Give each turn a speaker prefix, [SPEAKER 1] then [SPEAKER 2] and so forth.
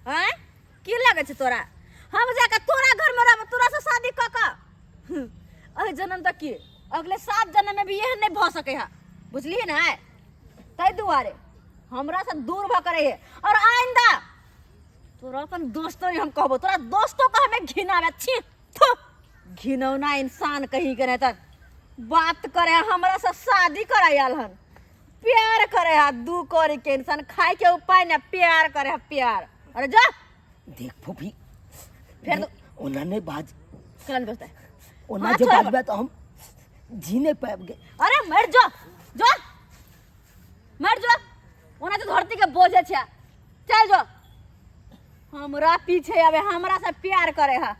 [SPEAKER 1] आँय की लगै छै तोरा हम जाके तोरा घरमे रहब तोरा से शादी कऽ कऽ एहि जन्म तक की अगले 7 जन्म में भी एहन नहीं भऽ सकै है बुझलिही ने ताहि दुआरे हमरा से दूर भऽ के रहिए और आइंदा तोरा अपन दोस्तो नहीं हम कहबो तोरा दोस्तो के हमें घिनावे छी थु घिनौना इंसान कहीं के नहीं तक बात करे हमरा से शादी करायल हन प्यार करे है दू कौड़ी के इंसान खाए के उपाय ना प्यार करे है प्यार। अरे जा
[SPEAKER 2] देख फूफी
[SPEAKER 1] फेर
[SPEAKER 2] ओना नहीं बाज
[SPEAKER 1] केना नहीं बजतै?
[SPEAKER 2] ओना
[SPEAKER 1] हाँ,
[SPEAKER 2] जे
[SPEAKER 1] छोड़।
[SPEAKER 2] बाजबे तो हम जी नहीं पाएब गे।
[SPEAKER 1] अरे मर जो, जो मर जो, ओना तो धरती के बोझे छे, चल जो हमरा पीछे आवे हमरा से प्यार करे है।